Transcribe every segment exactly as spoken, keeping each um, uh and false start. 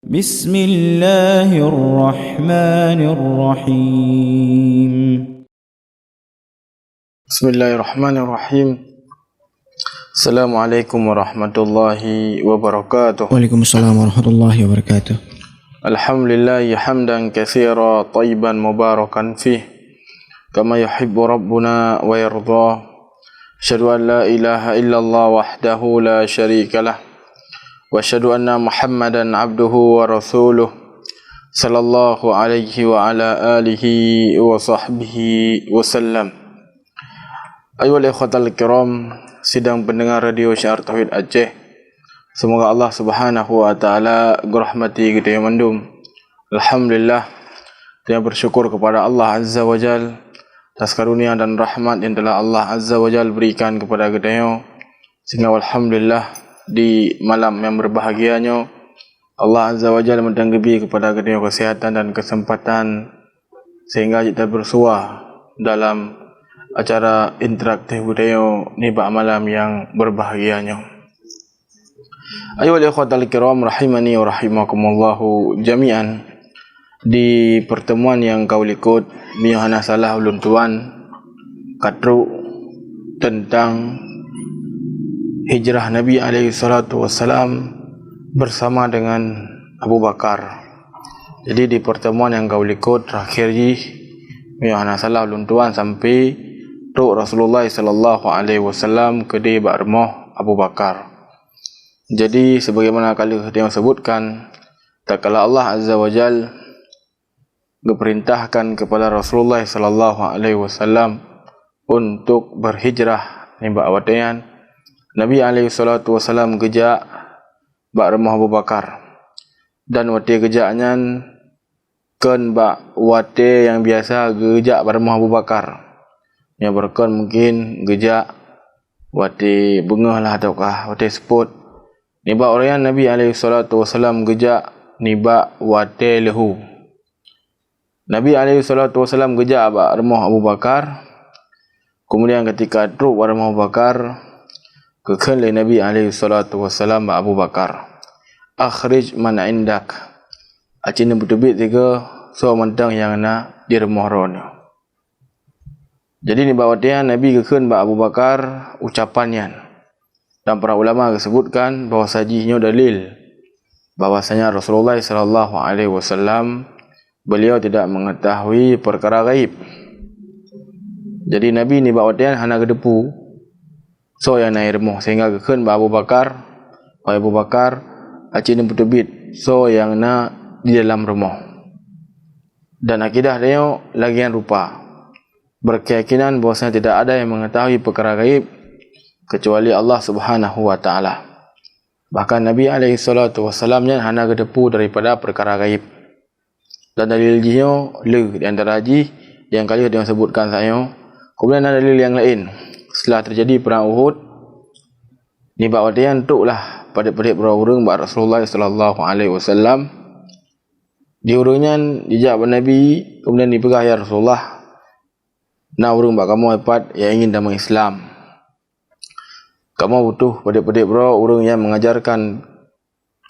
بسم الله الرحمن الرحيم. بسم الله الرحمن الرحيم. السلام عليكم ورحمة الله وبركاته. وعليكم السلام ورحمة الله وبركاته. الحمد لله حمدا كثيرا طيبا مباركا فيه كما يحب ربنا ويرضى. أشهد أن لا إله إلا الله وحده لا شريك له. وأشهد أن محمدا عبده ورسوله. صلى الله عليه وعلى آله وصحبه وسلم. Ayuhal ikhwatal kiram, sidang pendengar Radio Syiar Tauhid Aceh. Semoga Allah Subhanahu wa Taala geurahmati geutanyoe mandum. Alhamdulillah, tanyoe bersyukur kepada Allah Azza wa Jal atas karunia dan rahmat yang telah Allah Azza wa Jal berikan kepada geutanyoe, sehingga alhamdulillah di malam yang berbahagia nyoe, Allah Azza wa Jalla mantong geubri kepada geutanyoe kesehatan dan kesempatan sehingga kita bersua dalam acara interaktif geutanyoe nibak malam yang berbahagia nyoe. Ayuhal ikhwatal kiram rahimani wa rahimakumullahu jami'an. Di pertemuan nyang ka likot, meunyoe hana salah ulôn tuan, ka trok tentang hijrah Nabi alaihi salatu wassalam bersama dengan Abu Bakar. Jadi di pertemuan nyang ka likot terakhir jih, meunyoe hana salah ulôn tuan, sampai trok Rasulullah sallallahu alaihi wasallam keudeh bak rumoh Abu Bakar. Jadi sebagaimana ka lheueh tanyoe sebutkan, tatkala Allah Azza wa Jal geupeurintahkan kepada Rasulullah sallallahu alaihi wasallam untuk berhijrah nibak watée nyan, Nabi alaihi salatu wasallam geujak bak rumoh Abu Bakar. Dan watée geujak nyan kon bak watée nyang biasa geujak bak rumoh Abu Bakar. Nyoe beureukan mungkin geujak watée beungoh lah ataukah watée seupôt. Nibak uroe nyan Nabi alaihi salatu wasallam geujak nibak watée leuhu. Nabi alaihi salatu wasallam geujak bak rumoh Abu Bakar. Keumudian ketika trok bak rumoh Abu Bakar, geukheun lé Nabi alaihi salatu wasallam bak Abu Bakar, "Akhrij man indak." Aci neupeuteubiet sigoe soe mantong nyang na di rumoh droeneuh. Jadi nibak watée nyan Nabi geukheun bak Abu Bakar ucapan nyan. Dan para ulama geusebutkan bahwasa jih nyoe dalil bahwasanya Rasulullah sallallahu alaihi wasallam beliau tidak mengetahui perkara gaib. Jadi Nabi nibak watée nyan hana geuteupeue soe nyang na di rumoh sehingga geukheun bak Abu Bakar, "Wahai Abu Bakar, aci neupeuteubiet soe nyang na di dalam rumoh." Dan akidah tanyoe lagée nyan rupa, berkeyakinan bahwasanya tidak ada yang mengetahui perkara gaib kecuali Allah Subhanahu wa Taala. Bahkan Nabi alaihi salatu wasallam nyan hana geuteupeue daripada perkara gaib. Dan dalil jih nyoe le di antara jih nyang ka lheueh tanyoe sebutkan saat nyoe. Keumudian na dalil nyang laén. Setelah terjadi perang Uhud, nibak watée nyan troklah padeb-padeb droe ureuëng bak Rasulullah sallallahu alaihi wasallam. Di ureuëng nyan jijak bak Nabi, keumudian jipeugah, "Ya Rasulullah, na ureuëng bak kamoe ipat nyang ingin tamong Islam. Kamoe butoh padeb-padeb droe ureuëng nyang mengajarkan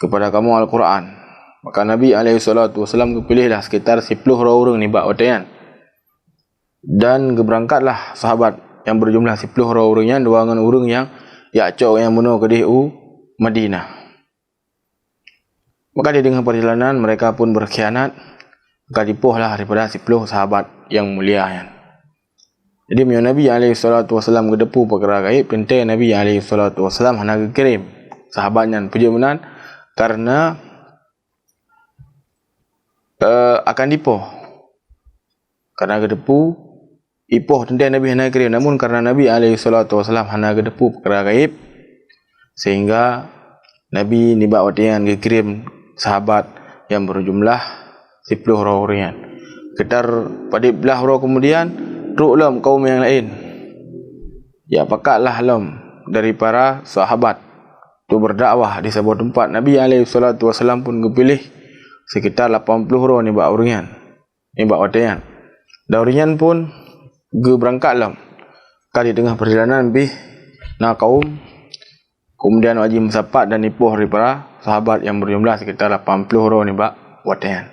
kepada kamoe Al-Quran." Maka Nabi alaihi salatu wasallam geupiléh lah sekitar siploh droe ureuëng nibak watée nyan. Dan geubeurangkatlah sahabat nyang beujumlah siploh droe ureuëng nyan dua ngon ureuëng nyang jak cok nyang bunoe keudeh u Madinah. Maka di teungoh perjalanan mereka pun berkhianat, maka jipoh lah daripada siploh sahabat nyang mulia nyan. Jadi meunyoe Nabi alaihi salatu wasallam geuteupeue peukara gaib, teuntée Nabi alaihi salatu wasallam hana geukirém sahabat nyan. Peujeuet meunan, karena, eh, akan jipoh. Karena geuteupeue, jipoh teuntée Nabi hana geukirém. Namun karena Nabi alaihi salatu wasallam hana geuteupeue peukara gaib, sehingga Nabi nibak watée nyan geukirém sahabat nyang beujumlah siploh droe ureuëng nyan. Sekitar padeb blaih uroe keumudian, trok lom kaum nyang laén. Ya, pakatlah lom dari para sahabat tu berdakwah di saboh teumpat. Nabi alaihi salatu wasallam pun geupiléh sekitar lapan ploh droe nibak ureuëng nyan, nibak watée nyan. Dan ureuëng nyan pun geubeurangkat lom. Ka di teungoh perjalanan bih na kaum Keumudian awak jih meusapat dan ipoh daripada sahabat nyang beujumlah sekitar lapan ploh droe nibak watée nyan.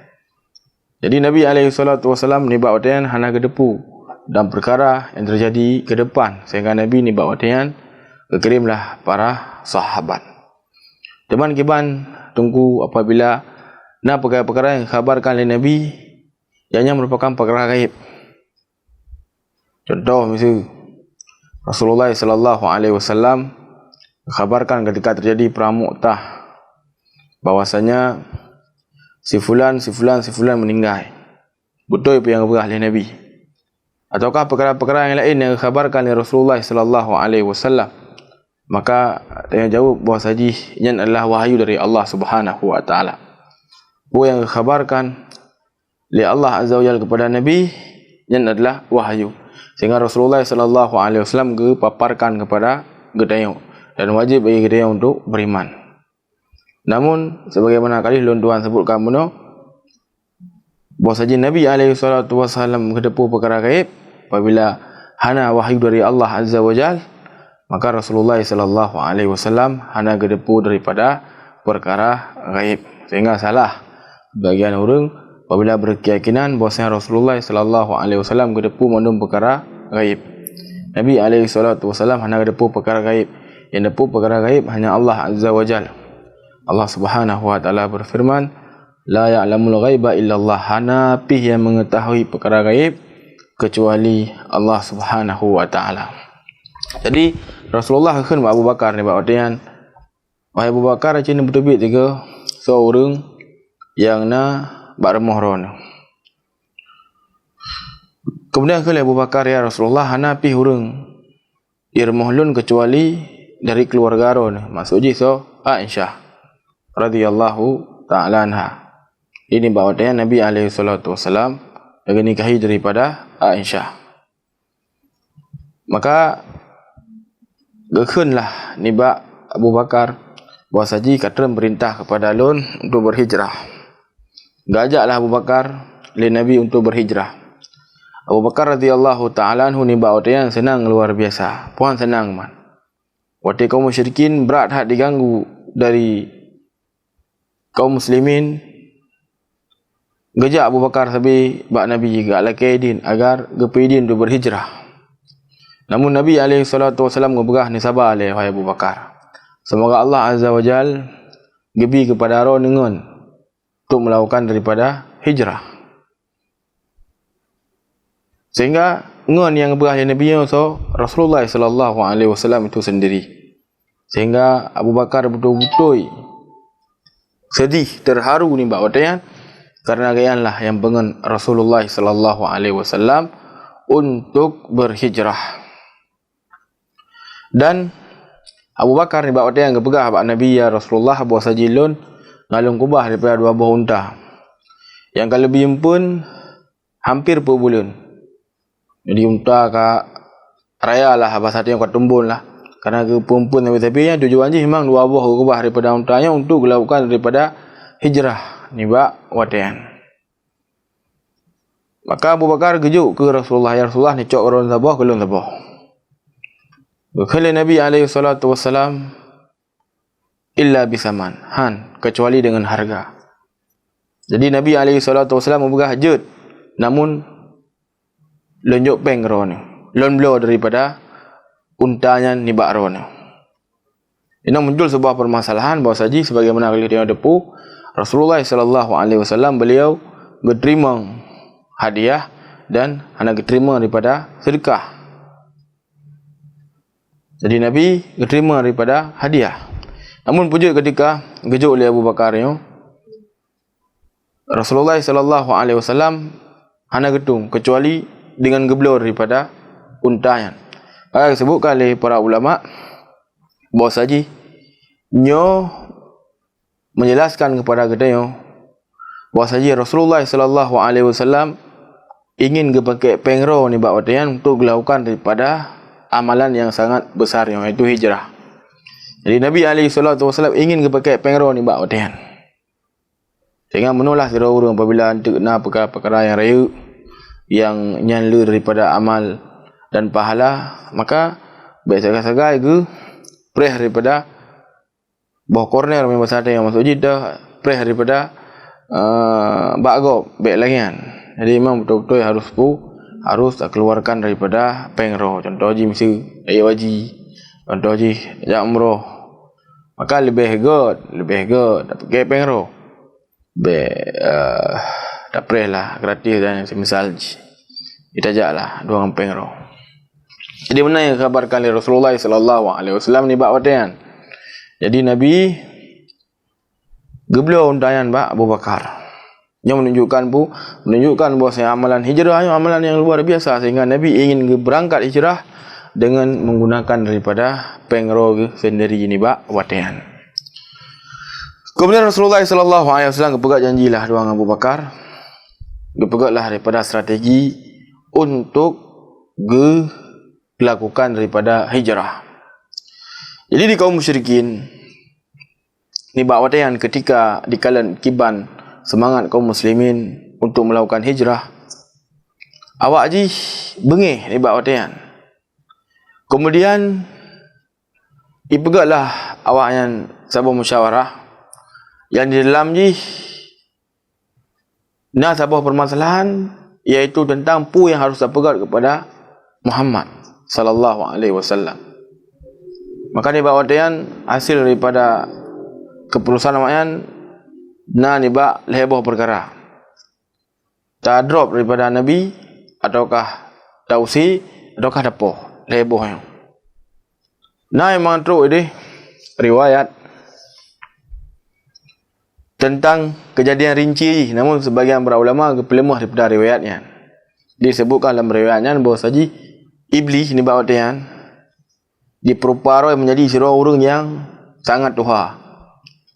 Jadi Nabi alaihi salatu wasallam nibak watée nyan hana geuteupeue dan peukara nyang teujadi keu depan, sehingga Nabi nibak watée nyan geukirém lah para sahabat. Teuma kiban Teungku, apabila na peukara-peukara nyang geukhabarkan lé Nabi, nyang nyan meurupakan peukara gaéb. Cuntoh miseue, Rasulullah sallallahu alaihi wasallam geukhabarkan ketika teujadi Perang Mu'tah bahwasanya si fulan, si fulan, si fulan meuninggai. Beutôi peue nyang geupeugah lé Nabi. Ataukah peukara-peukara nyang laén nyang geukhabarkan lé Rasulullah sallallahu alaihi wasallam, maka tanyoe jaweueb bahwa jih nyan adalah wahyu dari Allah Subhanahu wa Taala. Peue nyang geukhabarkan lé Allah Azza wa Jalla kepada Nabi, nyan adalah wahyu. Sehingga Rasulullah sallallahu alaihi wasallam geupaparkan kepada geutanyoe dan wajéb bagi geutanyoe untuk beriman. Namun, sebagaimana kali lôn tuan sebutkan bunoe, bahwa jih Nabi alaihi salatu wasallam geuteupeue peukara gaéb, apabila hana wahyu dari Allah Azza wa Jalla, maka Rasulullah sallallahu alaihi wasallam hana geuteupeue daripada peukara gaéb, sehingga salah bagian ureuëng apabila berkeyakinan bahwasanya Rasulullah sallallahu alaihi wasallam geuteupeue mandum peukara gaéb. Nabi alaihi salatu wasallam hana geuteupeue peukara gaéb. Nyang geuteupeue peukara gaéb hanya Allah Azza wa Jalla. Allah Subhanahu wa Taala berfirman, "La ya'lamul ghaiba illallah." Hana pih nyang mengetahui peukara gaéb kecuali Allah Subhanahu wa Taala. Jadi, Rasulullah geukheun bak Abu Bakar nibak watée nyan, "Wahai Abu Bakar, ci neubeuteubit tiga soe ureuëng nyang na bak rumoh droeneuh." Keumudian geukheun lé Abu Bakar, "Ya Rasulullah, hana pih ureuëng di rumoh lôn kecuali dari keuluwarga droeneuh," maksud jih soe? Aisyah radhiyallahu ta'ala anha. Ini bak watée nyan Nabi alaihi salatu wasallam lagée nikahi daripada Aisyah. Maka geukheunlah nibak Abu Bakar bahwa jih ka trön peurintah kepada lôn untuk berhijrah. Geuajaklah Abu Bakar lé Nabi untuk berhijrah. Abu Bakar radhiyallahu ta'ala anhu nibak watée nyan seunang luar biasa, puan seunang man. Watée kaum musyrikin brat that diganggu dari kaum muslimin, geujak Abu Bakar sabe bak Nabi, geulakée idin agar geupeu idin untuk berhijrah. Namun Nabi alaihi salatu wasallam geupeugah, "Neusaba lé, wahai Abu Bakar. Seumoga Allah Azza wa Jal geubi keupada droeneuh ngon untuk melakukan daripada hijrah." Sehingga ngon nyang geupeugah lé Nabi nyoe soe? Rasulullah sallallahu alaihi wasallam itu sendiri. Sehingga Abu Bakar beutôi-beutôi seudeh, teuharu nibak watée nyan, karena gobnyan lah nyang peungon Rasulullah sallallahu alaihi wasallam untuk berhijrah. Dan Abu Bakar nibak watée nyan geupeugah bak Nabi, "Ya Rasulullah, bahwa jih lôn na lôn keubah daripada dua boh unta. Nyang ka leubeh eumpeuen hampir peuet buleuen." Jadi unta ka raya lah, basa tanyoe ka tumbon lah. Karena geupeueumpeuen sabe-sabe nyan tujuan jih memang dua boh geukeubah daripada unta nyan untuk geulakukan daripada hijrah nibak watée nyan. Maka Abu Bakar geujok keu Rasulullah, "Ya Rasulullah, neucok keu droeneuh saboh, keu lôn saboh." Geukheun lé Nabi alaihi salatu wasalam, "Illa bisaman," han, kecuali dengan harga. Jadi Nabi alaihi salatu wasalam geupeugah, "Jeuet, namun lôn jok péng droeneuh, lôn bloe daripada unta nyan nibak droeneuh." Inoe muncul sebuah permasalahan bahwa jih sebagaimana ka lheueh tanyoe teupeue, Rasulullah sallallahu alaihi wasallam beliau geuteurimong hadiah dan hana geuteurimong daripada seudeukah. Jadi Nabi geuteurimong daripada hadiah. Namun peue jeuet ketika geujok lé Abu Bakar nyoe, Rasulullah sallallahu alaihi wasallam hana geutueng kecuali dengan geubloe daripada unta nyan. Maka geusebutkan lé para ulama bahwa jih nyoe menjelaskan kepada geutanyoe bahwa jih Rasulullah sallallahu alaihi wasallam ingin geupakék péng droe nibak watée nyan untuk geulakukan daripada amalan yang sangat besar, yaitu hijrah. Jadi Nabi alaihi salatu wasallam ingin geupakék péng droe nibak watée nyan. Sehingga meunoe lah sidroe ureuëng apabila eunteuk na peukara-peukara nyang rayeuk, nyang nyan le daripada amal dan pahala, maka bék sagai-sagai geupreh daripada boh kornel, meunyoe basa tanyoe, maksud jih tapreh daripada, eh, bak gob, bèk lagèe nyan. Jadi memang beutôi-beutôi harus pu-, harus takeuluarkan daripada péng droe. Contoh jih miseue, ayue haji. Contoh jih jak umroh. Maka leubeh göt, leubeh göt tapeugöt péng droe. Bèk, eh, tapreh lah gratis dan semisal jih. Kita jak lah dua ngon péng droe. Jadi meunan nyang dikhabarkan lé Rasulullah sallallahu alaihi wasallam nibak watèe nyan. Jadi Nabi geubloe unta nyan bak Abu Bakar. Nyoe menunjukkan bu-, menunjukkan bahwasanya amalan hijrah nyoe amalan yang luar biasa, sehingga Nabi ingin berangkat hijrah dengan menggunakan daripada péng droe geuh sendiri nibak watèe nyan. Kemudian Rasulullah sallallahu alaihi wasallam geupeugah janji lah dua ngon Abu Bakar, geupeugah lah daripada strategi untuk geu-, lakukan daripada hijrah. Jadi di kaum musyrikin, nibak watèe nyan ketika dikalon kiban seumangat kaum muslimin untuk melakukan hijrah, awak jih beungéh nibak watèe nyan. Kemudian, ipeugöt lah awak nyan saboh musyawarah nyang di dalam jih na saboh permasalahan, yaitu tentang peue nyang harus tapeugöt keupada Muhammad sallallahu alaihi wasallam. Maka nibak watèe nyan, hasil daripada keuputusan awak nyan na nibak lhèe boh peukara. Tadrop daripada Nabi, ataukah tausé, ataukah tapoh, lhèe boh nyoe. Na memang trôk idéh riwayat teuntang keujadian rinci jih, namun seubagian para ulama geupeuleumah daripada riwayat nyan. Disebutkan lam riwayat nyan bahwa saji Iblih nibak watèe nyan jipeurupa droe meunjadi sidroe ureueng nyang sangat tuha.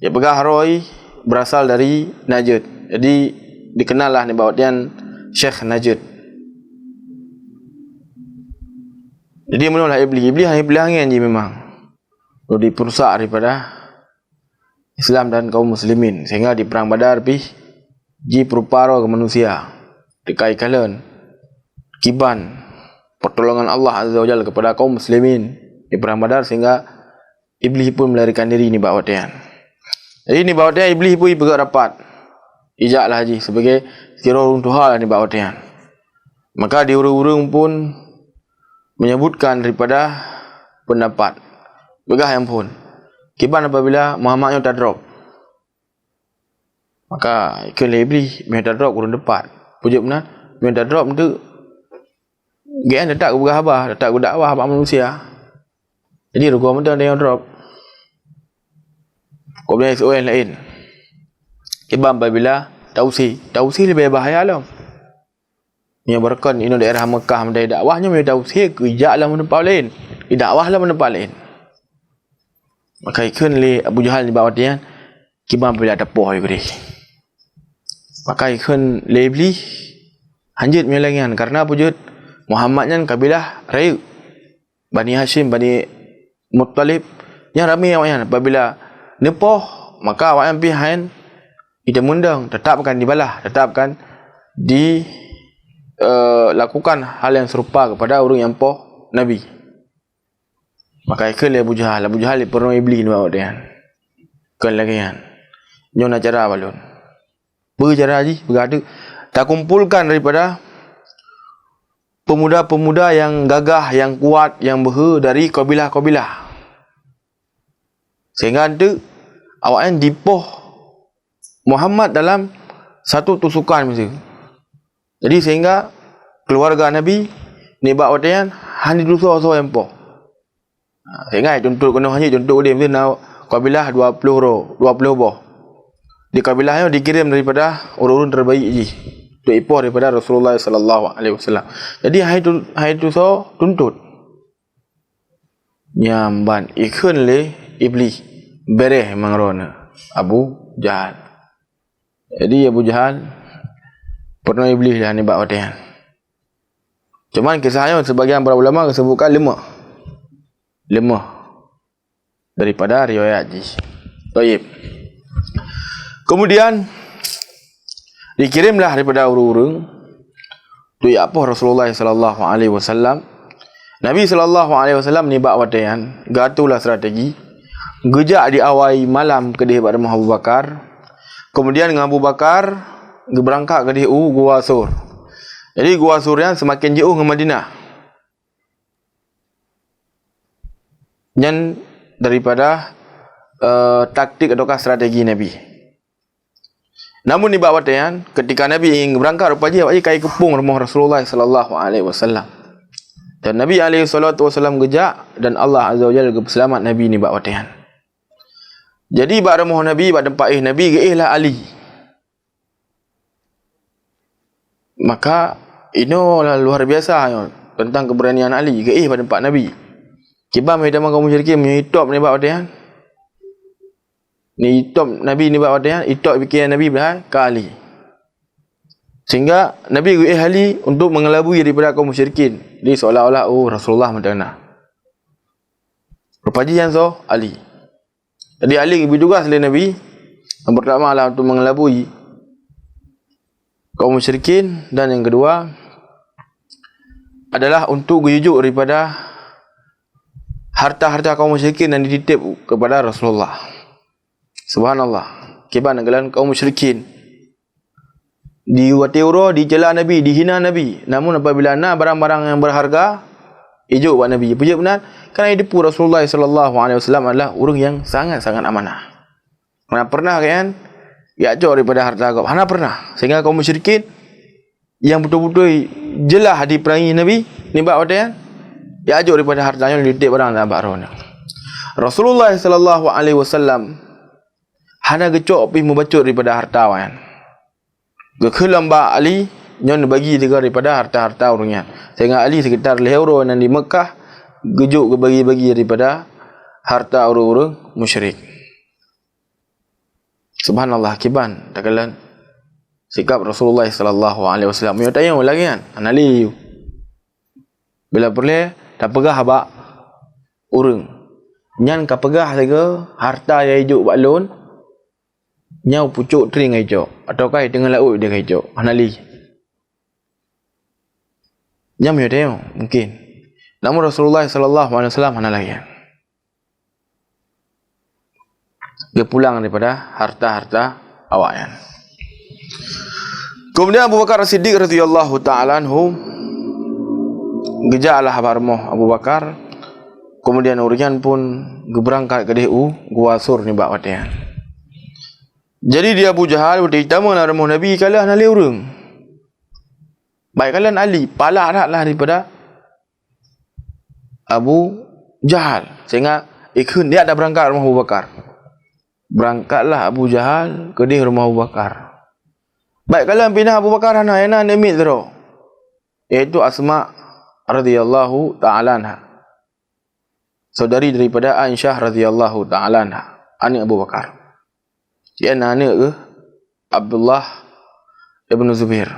Jipeugah droe berasal dari Najd. Jadi, dikenal lah nibak watèe nyan Syekh Najd. Jadi, meunoe lah Iblih. Iblih hana Iblih angén jih memang. Lalu diperusak daripada Islam dan kaum muslimin, sehingga di Perang Badar pih jipeurupa droe keu manusia. Teuka ikalon kiban pertolongan Allah Azza wa Jalla kepada kaum muslimin di Perang Badar, sehingga Iblih pun melarikan diri nibak watèe nyan. Jadi nibak watèe nyan Iblih pun ipeugöt rapat. Ijak lah jih sebagai sidroe ureueng tuha lah nibak watèe nyan. Maka di ureueng-ureueng pun menyebutkan daripada pendapat. Peugah nyang phôn, kiban apabila Muhammad nyoe tadrop? Maka ikheun lé Iblih, meunyoe tadrop ureueng teupat. Peujeuet meunan, meunyoe tadrop enteuk, gobnyan teutap geupeugah haba, teutap geudakwah bak manusia. Jadi rugoe mantong tanyoe drop. Kemudian S O S laén. Kiban apabila tausé, tausé leubeh bahaya lom. Meunyoe beureukan inoe daerah Mekah meudai dakwah nyoe, meunyoe tausé keu ijak lam teumpat laén, idakwah lam teumpat laén. Maka ikheun lé Abu Jahal nibak watèe nyan, kiban apabila tapoh ayue keudeh. Maka ikheun lé Iblih, hanjeuet meunyoe lagèe nyan, kareuna peujeuet Muhammad nyan kabilah rayeuk. Bani Hasyim, Bani Muttalib, nyang ramé awaknyan apabila neupoh, maka awaknyan pih han jiteumundang, teutap akan dibalah, teutap akan di, eh, lakukan hal nyang seurupa keupada ureueng nyang poh Nabi. Maka ikheun lé Abu Jahal, Abu Jahal jipeurunoe Iblih nibak awaknyan. Kheun lagèe nyan, nyoe na cara bak lôn. Peue cara jih? Peugah teuk, takumpolkan daripada pemuda-pemuda nyang gagah, nyang kuat, nyang beuhe dari kabilah-kabilah. Sehingga enteuk awaknyan jipoh Muhammad dalam satu tusukan miseue. Jadi sehingga keuluwarga Nabi nibak watèe nyan hana jidusoe soe nyang poh. Ha, sehingga jituntut keunoe, hana jituntut udeb, na kabilah dua ploh ro-, dua ploh boh. Di kabilah nyoe dikirém daripada ureueng-ureueng terbaik jih, untuk jipoh daripada Rasulullah sallallahu alaihi wasallam. Jadi hai tu, hai tu soe tuntut. Nyan ban ikheun lé Iblih, bèrèh mangat droeneuh Abu Jahal. Jadi Abu Jahal peurunoe Iblih lah nibak watèe nyan. Cuman kisah nyoe sebagian para ulama geusebutkan leumah. Leumah daripada riwayat jih. Taib. Kemudian dikirémlah daripada ureueng-ureueng tu jipoh Rasulullah sallallahu alaihi wasallam. Nabi sallallahu alaihi wasallam nibak watèe nyan geuatoe lah strategi geujak di awai malam keudeh bak rumoh Abu Bakar. Keumudian ngon Abu Bakar geubeurangkat keudeh u Gua Sur. Jadi Gua Sur nyan seumaken jiôh ngon Madinah. Nyan daripada, eh, taktik ataukah strategi Nabi. Namun nibak watée nyan, keutika Nabi ingin geubeurangkat, rupa jih awak jih ka ikeupông rumoh Rasulullah sallallahu alaihi wasallam. Dan Nabi alaihi salatu wasallam geujak, dan Allah Azza wa Jalla geupeuseulamat Nabi nibak watée nyan. Jadi bak rumoh Nabi, bak teumpat éh Nabi, geuéh lah Ali. Maka inoe lah luar biasa nyoe teuntang keubeuranian Ali, geuéh bak teumpat Nabi. Kiban meuh teuma kaum musyrikin meunyoe itôb nibak watée nyan? Ni itôb Nabi nibak watée nyan, itôb pikiran Nabi padahai ka Ali. Sehingga Nabi geuéh Ali untuk meungeulabui daripada kaum musyrikin. Jadi seolah-olah, oh, Rasulullah meuteuna. Rupa jih nyan soe? Ali. Jadi Ali geubri tugaih lé Nabi, yang pertama adalah untuk meungeulabui kaum musyrikin, dan yang kedua adalah untuk geuyue jok daripada harta-harta kaum musyrikin yang dititip kepada Rasulullah. Subhanallah, kiban geulan kaum musyrikin. Di watée uroe dicela Nabi, dihina Nabi. Namun apabila na barang-barang nyang berharga, ijok bak Nabi. Peujeuet meunan, karena jiteupeue Rasulullah sallallahu alaihi wasallam adalah ureuëng nyang sangat-sangat amanah. Hana pernah gobnyan jak cok daripada harta gob. Hana pernah. Sehingga kaum musyrikin nyang beutôi-beutôi jeulaih diperangi Nabi nibak watée nyan, jak jok daripada harta nyan, dititip barang nibak droeneuh. Rasulullah sallallahu alaihi wasallam hana geucok pih meubacut daripada harta awaknyan. Geukheun lom bak Ali nyoe neubagi sigoe daripada harta-harta ureuëng nyan. Sehingga Ali sekitar lhée uroe nan di Meukah geujok geubagi-bagi daripada harta ureuëng-ureuëng musyrik. Subhanallah, kiban takalon sikap Rasulullah sallallahu alaihi wasallam. Meunyoe tanyoe lagée nyan, hana lé. Bila peureulée tapeugah bak ureuëng, nyan kapeugah sigoe harta nyang ijok bak lôn, nyoe pucok trieng ijok, ataukah teungoh laôt ideh ijok, hana lé. Nyan meunyoe tanyoe mungkin. Namun Rasulullah sallallahu alaihi wasallam hana lagée nyan. Geupulang daripada harta-harta awaknyan. Kemudian Abu Bakar As-Siddiq radhiyallahu ta'ala anhu, geujaklah bak rumoh Abu Bakar, kemudian ureuëng nyan pun geubeurangkat keudeh u Gua Sur nibak watée nyan. Jadi di Abu Jahal, watée jitamong lam rumoh Nabi, kalon hana lé ureuëng. Baik kalon Ali, palak that lah daripada Abu Jahal, sehingga ikheun, "Dak tabeurangkat rumoh Abu Bakar." Beurangkatlah Abu Jahal keudeh rumoh Abu Bakar. Baik kalon pih na Abu Bakar hana, nyang na aneuk miet sidroe, yaitu Asma radhiyallahu ta'ala anha, saudari daripada Aisyah radhiyallahu ta'ala anha, aneuk Abu Bakar. Nyan aneuk geuh Abdullah ibnu Zubair.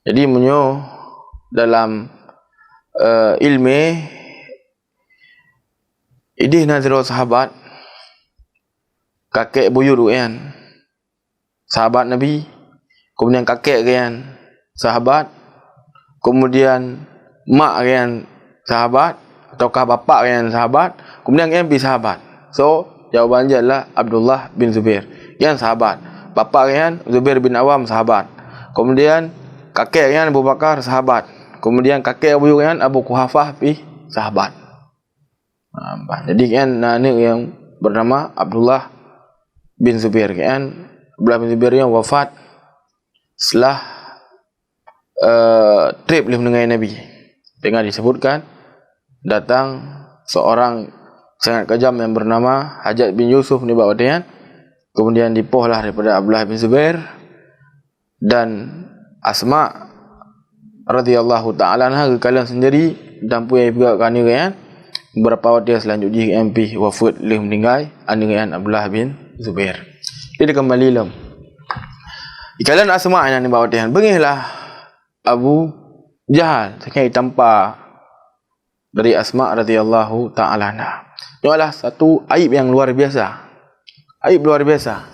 Jadi meunyoe dalam, eh, ilmu, ideh na sidroe sahabat, kakek buyut geuh nyan sahabat Nabi, kemudian kakek geuh nyan sahabat, kemudian mak geuh nyan sahabat, ataukah bapak geuh nyan sahabat, kemudian geuh nyan pih sahabat. So, jawaban jih adalah Abdullah bin Zubair. Geuh nyan sahabat. Bapak geuh nyan Zubair bin Awam sahabat. Kemudian kakek geuh nyan Abu Bakar sahabat. Kemudian kakek buyut geuh nyan Abu Kuhafah pih sahabat. Ha, bah. Jadi geuh nyan na aneuk nyang bernama Abdullah bin Zubair. Geuh nyan Abdullah bin Zubair nyan wafat setelah, eh, treb lheueh meuninggai Nabi. Teungoh disebutkan, datang seorang sangat kejam yang bernama Hajjaj bin Yusuf nibak watée nyan, kemudian dipoh lah daripada Abdullah bin Zubair, dan Asma radhiyallahu ta'ala anha geukalon sendiri, dan peue nyang jipeugah keu aneuk geuh nyan. Beberapa watée seulanjut jih geuh nyan pih wafeuet lheueh meuninggai aneuk geuh nyan Abdullah bin Zubair. Jadi keumbali lom. Jikalon Asma nyan nibak watée nyan, beungéh lah Abu Jahal, saking jitampa dari Asma radhiyallahu ta'ala anha. Nyoe adalah satu aib nyang luar biasa. Aib luar biasa.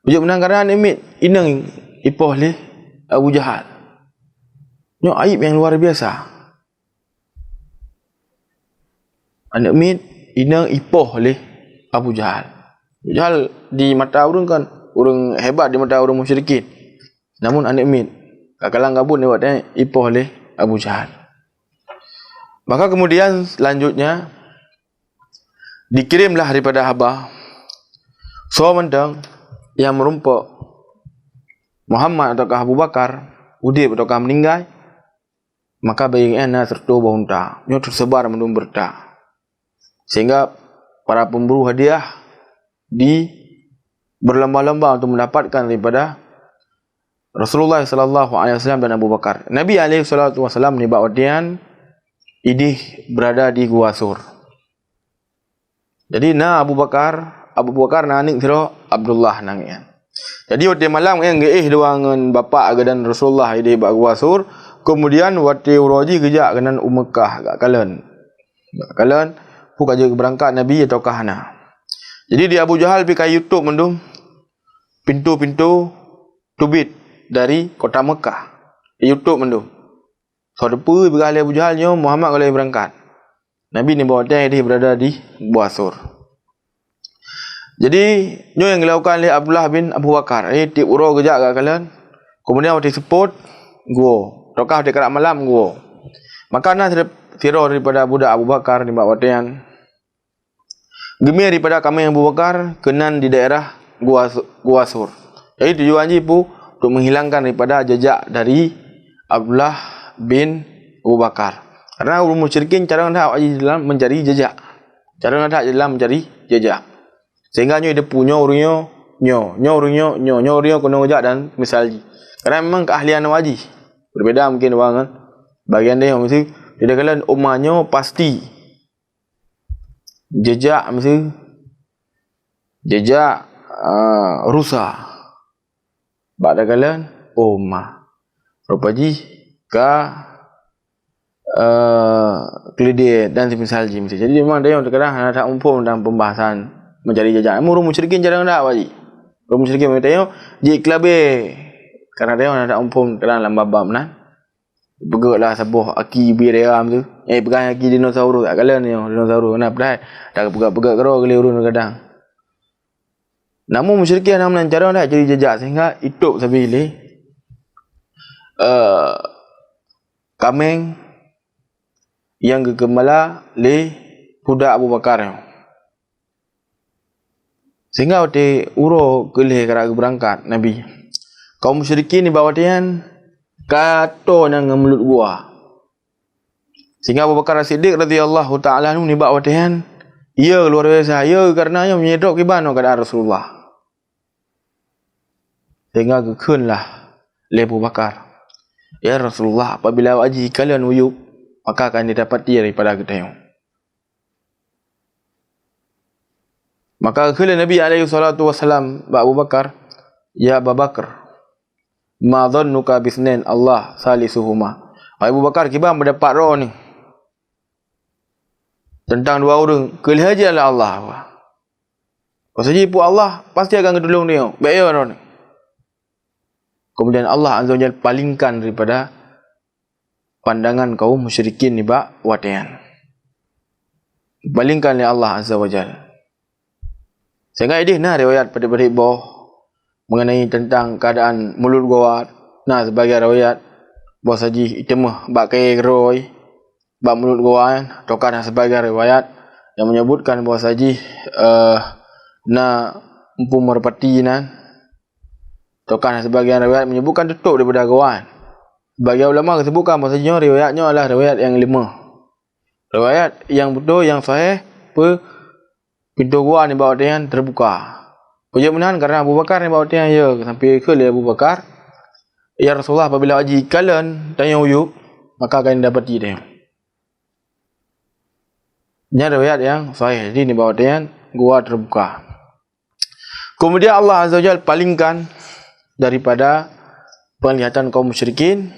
Peujeuet meunan karena aneuk miet inong ipoh lé Abu Jahal. Nyoe aib nyang luar biasa. Aneuk miet inong ipoh lé Abu Jahal. Abu Jahal di mata ureuëng kan ureuëng hebat di mata ureuëng musyrikin. Namun aneuk miet, ka kalang kabut nibak watée ipoh lé Abu Jahal. Maka kemudian selanjutnya dikirimlah daripada haba soe mantong nyang meurumpok Muhammad ataukah Abu Bakar, udeb ataukah meuninggai, maka bagi na siratoh boh unta. Nyoe teuseubar mandum beurita. Sehingga para pemburu hadiah di berlomba-lomba untuk mendapatkan daripada Rasulullah sallallahu alaihi wasallam dan Abu Bakar. Nabi alaihi salatu wasallam nibak watée nyan ideh berada di Gua Sur. Jadi na Abu Bakar, Abu Bakar na aneuk sidroe Abdullah nan nyan. Jadi watée malam nyan geuéh dua ngon bapak geuh dan Rasulullah ideh bak Gua Sur, kemudian watée uroe jih geujak keunan u Meukah gak kalon. Gak kalon, peue ka jeuet geubeurangkat Nabi ataukah hana. Jadi di Abu Jahal pih ka yue tôp mandum pintoe-pintoe teubiet dari kota Meukah. Yue tôp mandum. Soe teupeue peugah lé Abu Jahal nyoe Muhammad ka lheueh beurangkat. Nabi nibak watée ideh berada di Gua Sur. Jadi nyoe nyang geulakukan lé Abdullah bin Abu Bakar. Eh, tieb uroe geujak gak kalon, kemudian watée seupôt geuwoe, ataukah watée karab malam geuwoe. Maka na sidroe daripada budak Abu Bakar nibak watée nyan geumé daripada kaméng Abu Bakar keunan di daerah Gua, Gua Sur. Jadi tujuan jih peue? Untuk menghilangkan daripada jejak dari Abdullah bin Abu Bakar. Karena ureuëng musyrikin carông that awak jih dalam mencari jejak. Carông that dalam mencari jejak. Sehingga nyoe ideh peue nyoe ureuëng nyoe, nyoe, nyoe ureuëng nyoe, nyoe, nyoe ureuëng nyoe keunoe geujak dan misal jih. Karena memang keahlian awak jih. Berbeda mungkin awak ngon bagian deh, mesti tidak kalian uma nyoe pasti jejak mesti jejak, ah, rusa. Bak takalon, oh, ma. Rupa jih ka, eh, keulideh dan semisal jih mesti. Jadi memang dayong terkadang hana that muphom dalam pembahasan mencari jejak. Namun ureuëng musyrikin jarang dak, Pak Ji. Ureuëng musyrikin memang dayong jikelabe. Karena dayong hana that muphom kadang lam bab-bab nan. Peugah lah saboh aki biri ayam tu. Eh, peugah aki dinosaurus. Tak kala ni dinosaurus. Kenapa dah? Tak peugah-peugah keudroe kali ureuëng kadang. Namun musyrikin hana meunan cara dak jadi jejak sehingga itôp sabe lé, eh, kaméng nyang geukeumbala lé pudak Abu Bakar nyoe. Sehingga watée uroe keu lhée ka geubeurangkat Nabi, kaum musyrikin nibak watée nyan ka toe nyan ngon mulut gua. Sehingga Abu Bakar As-Siddiq radhiyallahu ta'ala anhu nibak watée nyan, ya luar biasa, ya karena nyoe meunyoe drob kiban nyoe keuadaan Rasulullah. Sehingga geukheunlah lé Abu Bakar, "Ya Rasulullah, apabila awak jih kalon uyueb, maka akan didapati daripada geutanyoe." Maka geukheun lé Nabi alaihi salatu wasalam bak Abu Bakar, "Ya Aba Bakar, ma dhannuka bisnain Allah salisuhuma?" Wahai Abu Bakar, kiban pendapat droe ni teuntang dua ureuëng keu lhée jih adalah Allah? Pasal jih peue Allah pasti akan geutulông tanyoe. Bék yo droe ni. Kemudian Allah Azza wa Jalla palingkan daripada pandangan kaum musyrikin nibak watée nyan. Palingkan lé Allah Azza wa Jalla. Sehingga ideh na riwayat padub-padub boh mengenai tentang keadaan mulut gua. Na sebagai riwayat bahwa jih iteumeh bak kayée keudroe bak mulut gua nyan, ataukah na sebagai riwayat yang menyebutkan bahwa jih, eh, na empu merpati nan, ataukah na sebagian riwayat menyebutkan tutôp daripada gua nyan. Sebagian ulama geusebutkan bahwa nyoe riwayat nyoe adalah riwayat yang lemah. Riwayat yang beutôi, yang sahih, pe-, pintoe gua nibak watée nyan teubuka. Peujeuet meunan karena Abu Bakar nibak watée nyan, ya, sampai keu lé Abu Bakar, "Ya Rasulullah, apabila awak jih kalon tanyoe uyueb, maka akan didapati tanyoe." Nyan riwayat yang sahih, jadi nibak watée nyan gua teubuka. Kemudian Allah Azza wa Jalla palingkan daripada penglihatan kaum musyrikin.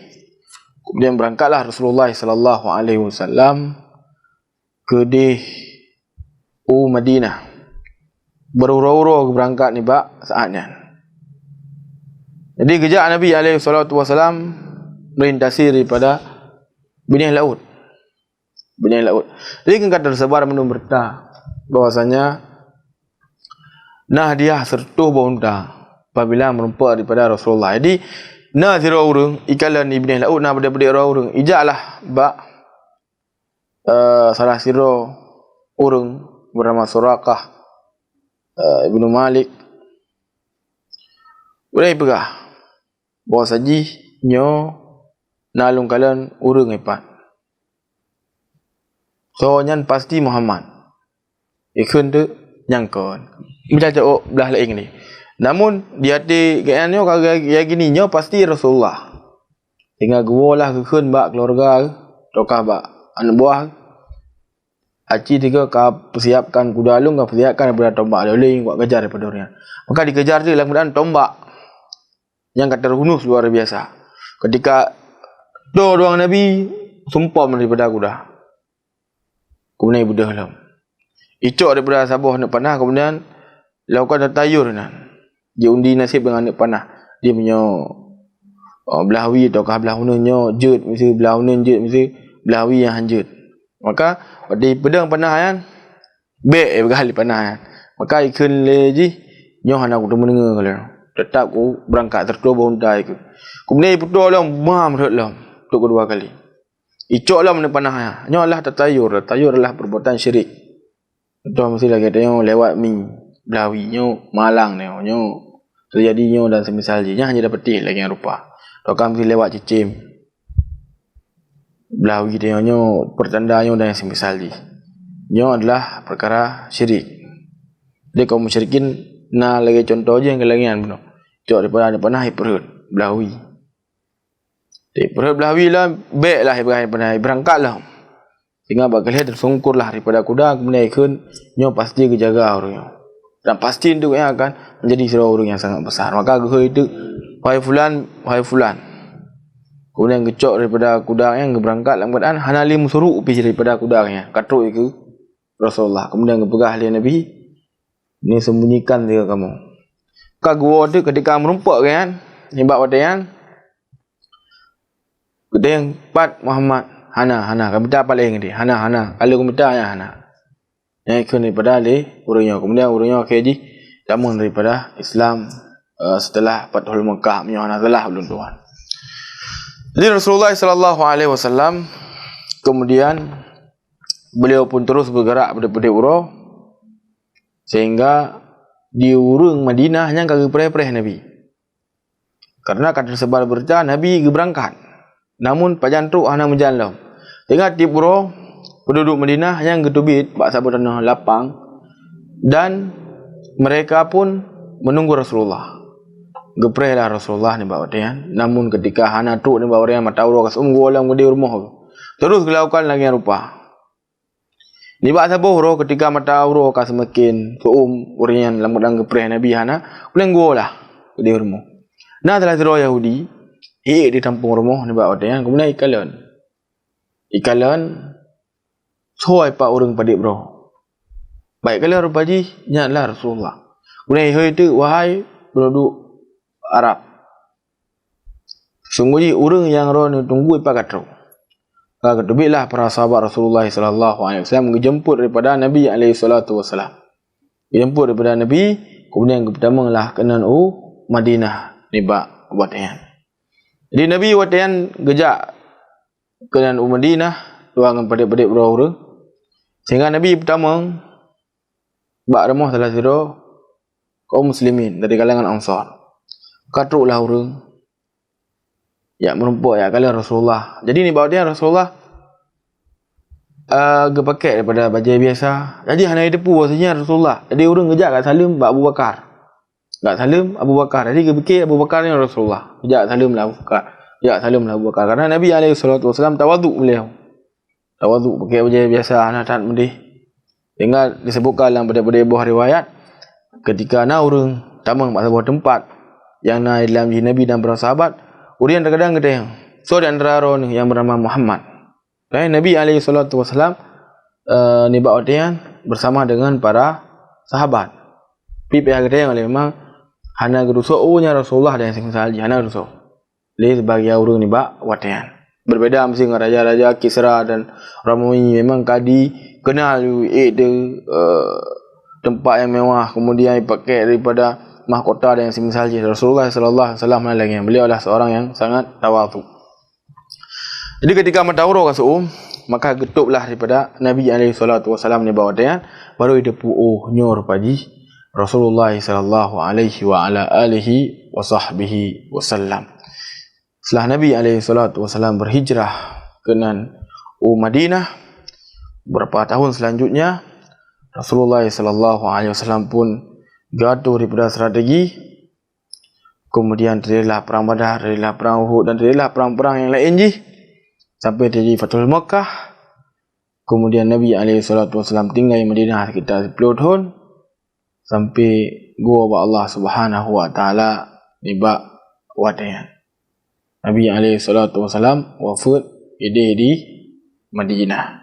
Kemudian berangkatlah Rasulullah sallallahu alaihi wasallam keudeh u Madinah. Beruroe-uroe geubeurangkat nibak saat nyan. Jadi geujak Nabi alaihi salatu wasalam melintasi daripada binéh laôt. Binéh laôt. Jadi kan ka teusebar mandum beurita bahwasanya na hadiah seratus boh unta apabila meurumpok daripada Rasulullah. Jadi, na sidroe ureuëng ikalon di binéh laôt, na padub-padub droe ureuëng. Ijaklah bak, eh, salah sidroe ureuëng bernama Suraqah, eh, Ibnu Malik. Ulée peugah, bahwasajih nyoe na lôn kalon ureuëng ipat. Soe nyan? Pasti Muhammad. Ikheun teuk nyang kon. Mita cok blaih laén ni. Namun, di até gobnyan nyoe ka ya-, yakini nyoe pasti Rasulullah. Sehingga geuwoe lah geukheun bak keluarga, atawa bak aneuk buah. Aci tiga ka persiapkan kuda lôn, ka persiapkan daripada tombak lé, lôn buat kejar daripada ureuëng nyan. Maka dikejar tu dalam keadaan tombak nyang ka terhunus luar biasa. Ketika toe doang Nabi, sumpom daripada kuda. Kemudian ibeudoh lom. Icok daripada saboh aneuk panah, kemudian lakukan tatayur nan. Jiundi nasib dengan aneuk panah. Dia meunyoe, oh, blaih wie atawa blaih uneun nyoe jeuet, miseue blaih uneun jeuet, miseue blaih wie nyang han jeuet. Maka, watée ipeudong panah nyan, bék, eh, peugah lé panah nyan. Maka ikheun lé jih, "Nyoe hana kuteumeungoe lé. Teutap kubeurangkat seratus boh unta ikheun." Keumudian ipeutoe lom, mam rhot lom, untuk keudua kali. Icok lom aneuk panah nyan. Nyoe adalah tatayur. Tatayur adalah perbuatan syirik. Contoh, miseue lagée tanyoe lewat mie, blaih wie nyoe malang nyoe, nyoe teujadi nyoe dan semisal jih. Nyan hana dapeuteh lagée nyang rupa. Atawa miseue lewat cicém, blaih wie tanyoe nyoe, pertanda nyoe dan semisal jih. Nyoe adalah perkara syirik. Jadi kaum musyrikin na lagée contoh jih nyang lagée nyan bunoe. Cok daripada aneuk panah ipeurhot blaih wie. Ipeurhot blaih wie lom, bék lah ipeugah aneuk panah, ibeurangkat lom. Sehingga bak keu lhée teusungkur lah daripada kuda, keumudian ikheun, "Nyoe pasti geujaga ureuëng nyoe. Dan pasti untuk nyan akan menjadi sidroe ureuëng nyang sangat besar." Maka geuhôi teuk, "Wahai fulan, wahai fulan." Kemudian geucok daripada kuda nyan, geubeurangkat lam keuadaan hana lé meusuruk pih daripada kuda nyan, ka trok keu Rasulullah. Kemudian geupeugah lé Nabi, "Ni sembunyikan dia kamu." Ka geuwoe teuk, ketika meurumpok nyan, nibak watée nyan, geutanyong, "Pat Muhammad?" "Hana, hana, ka mita paléng di." "Hana, hana, ka lheueh mita nyan hana." Nyan ikheun daripada lé ureuëng nyoe. Kemudian ureuëng nyoe akhé jih tamong daripada Islam, eh, setelah Fathul Makkah, meunyoe hana salah ulôn tuan. Jadi Rasulullah sallallahu alaihi wasallam kemudian beliau pun terus bergerak padub-padub uroe, sehingga di ureuëng Madinah nyan ka geupreh-preh Nabi. Karena ka teusebar beurita Nabi geubeurangkat, namun pajan trok hana meujan lom. Teungoh tieb uroe, peunduduek Madinah nyang geuteubiet bak saboh tanoh lapang, dan mereka pun menunggu Rasulullah. Geupreh lah Rasulullah nibak watée nyan, namun ketika hana trok nibak watée nyan, mata uroe ka seuem geuwoe lam keudeh rumoh, terus geulakukan lagée rupa. Nibak saboh uroe, ketika mata uroe ka seumaken seuem, ureuëng nyan lam keudang geupreh Nabi hana, uleng geuwoe lah keudeh rumoh. Na salah sidroe Yahudi, ék di tampông rumoh nibak watée nyan, keumudian ikalon. Ikalon, soe pat ureuëng padub droe. Bak ikalon rupa jih, nyan adalah Rasulullah. Keumudian ihôi teuk, "Wahai peunduduek Arab, sungguh jih ureuëng nyang droeneuh tunggu ipat ka trok." Ka geuteubiet lah para sahabat Rasulullah sallallahu alaihi wasallam geujemput daripada Nabi alaihi salatu wasalam. Geujemput daripada Nabi, keumudian geupeutamong lah keunan u Madinah nibak watée nyan. Jadi Nabi watée nyan geujak keunan u Madinah dua ngon padub-padub droe ureuëng, sehingga Nabi peutamong bak rumoh salah sidroe kaum muslimin dari kalangan Ansar. Ka trok lah ureuëng jak meurumpok, jak kalon Rasulullah. Jadi nibak watée nyan Rasulullah, eh, geupakée daripada bajée biasa. Jadi hana jiteupeue bahwasanya Rasulullah. Jadi ureuëng geujak ka saleuem bak Abu Bakar. Geujak saleuem Abu Bakar. Jadi geupike Abu Bakar nyan Rasulullah. Geujak saleuem lah Abu Bakar. Geujak saleuem lah Abu Bakar. Karena Nabi alaihi salatu wasallam tawadhu beliau. Tawadhu, pakée bajée biasa, hana that meudeh. Sehingga disebutkan lam pada-pada boh riwayat, ketika na ureuëng tamong bak saboh teumpat nyang na di dalam jih Nabi dan para sahabat, ureuëng nyan terkadang geutanyong, "Soe di antara droeneuh nyang bernama Muhammad?" Dan Nabi alaihi salatu wasalam, eh, nibak watée nyan bersama dengan para sahabat. Tapi payah geutanyong lé, memang hana geudusoe, "Oh, nyan Rasulullah," dan seumisal jih, hana geudusoe lé sibagian ureuëng nibak watée nyan. Berbeda miseue ngon raja-raja Kisra dan Romawi, memang ka dikenal ék di, eh, teumpat nyang mewah, kemudian dipakai daripada mahkota dan yang semisal jih. Rasulullah sallallahu alaihi wasallam hana lagée nyan. Beliau adalah seorang yang sangat tawadhu. Jadi ketika meuta uroe ka seu, maka geutôb lah daripada Nabi alaihi salatu wasallam nibak watée nyan, baru jiteupeue, oh, nyoe rupa jih Rasulullah sallallahu alaihi wa ala alihi wa sahbihi wasallam. Setelah Nabi alaihi salatu wasallam berhijrah keunan u Madinah, beberapa tahun selanjutnya, Rasulullah sallallahu alaihi wasallam pun geuatoe daripada strategi, kemudian teujadilah perang Badar, teujadilah perang Uhud, dan teujadilah perang-perang nyang laén jih, sampai teujadi Fathul Makkah. Kemudian Nabi alaihi salatu wasallam tinggai Madinah sekitar sepuluh tahun, sampai geuwoe bak Allah Subhanahu wa Taala nibak watée nyan. Nabi alaihi salatu wasallam wafeuet idéh di Madinah.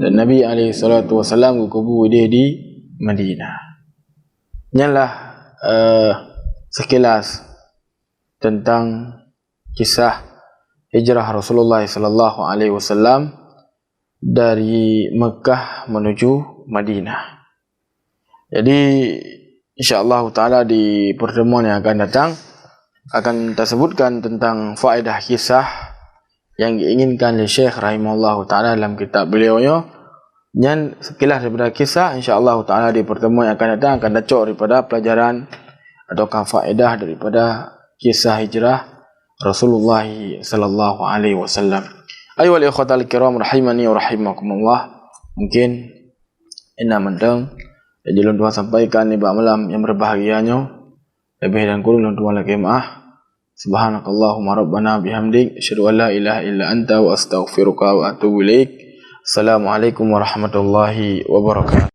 Dan Nabi alaihi salatu wasallam geukubu idéh di Madinah. Nyanlah, eh, sekilas tentang kisah hijrah Rasulullah sallallahu alaihi wasallam dari Mekah menuju Madinah. Jadi, insya Allah taala di pertemuan yang akan datang akan tersebutkan tentang faedah kisah yang diinginkan oleh Syekh rahimahullah taala dalam kitab beliau nyoe. Nyan sekilas daripada kisah, insya Allah taala di pertemuan yang akan datang akan tacok daripada pelajaran ataukah faedah daripada kisah hijrah Rasulullah sallallahu alaihi wasallam. Ayuhal ikhwatal kiram rahimani wa rahimakumullah. Mungkin ina mantong nyang lôn tuan sampaikan nibak malam nyang berbahagia nyoe. Lebih dan kurang lôn tuan lakée meu'ah. Subhanakallahumma rabbana bihamdik, asyhadu an la ilaha illa anta wa astaghfiruka wa atubu ilaik. Assalamualaikum warahmatullahi wabarakatuh.